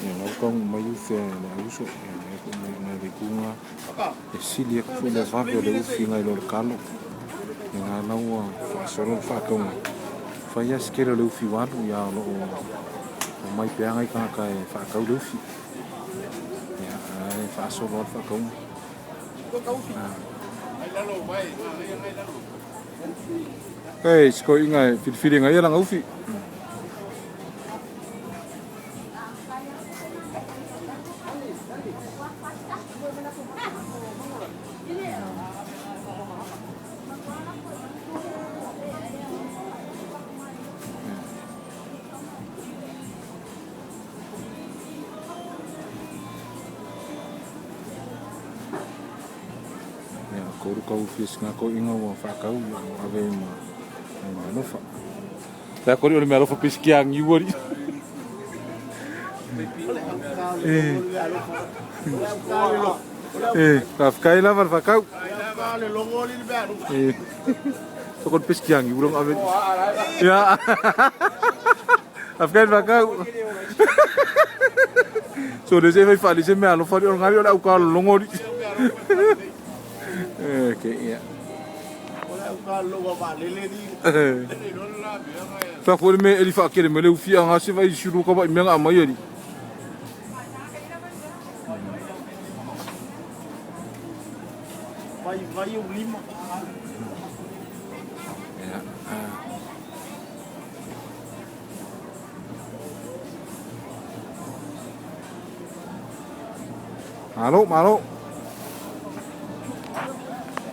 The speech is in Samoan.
Ia la ua taunuu mai ufi a le auuso, ia lea foi e aumai i le itu lena. E sili atu foi le vave o le ufi nai lo le talo. Ia lena ua faasolo le faatauga. Fai lava si tele o le ufi ua alu, ae o lo o omai pea nai tagata e faatau le ufi. Ia, ae faasolo lava le faatauga. Hei, si toeaina e filifili e ia lana ufi. Ia, tolu taufi a sina toeaina ua faatau, ua ave ai ma meaalofa. Le a o le meaalofa pisikia niu ali. Eh, faafetai lava le faatau. Eh, soko le pisikia niu long ave. Ia. Faafetai le faatau. So le se fai faali se meaalofa ali o le ngali o le aukalologo ali. Eh, ke ia. Fa ko le me eli fa kele me le ufi anga se vai sulu ka vai me nga mai ali. Vai vai o lima. Ia. Malo, malo.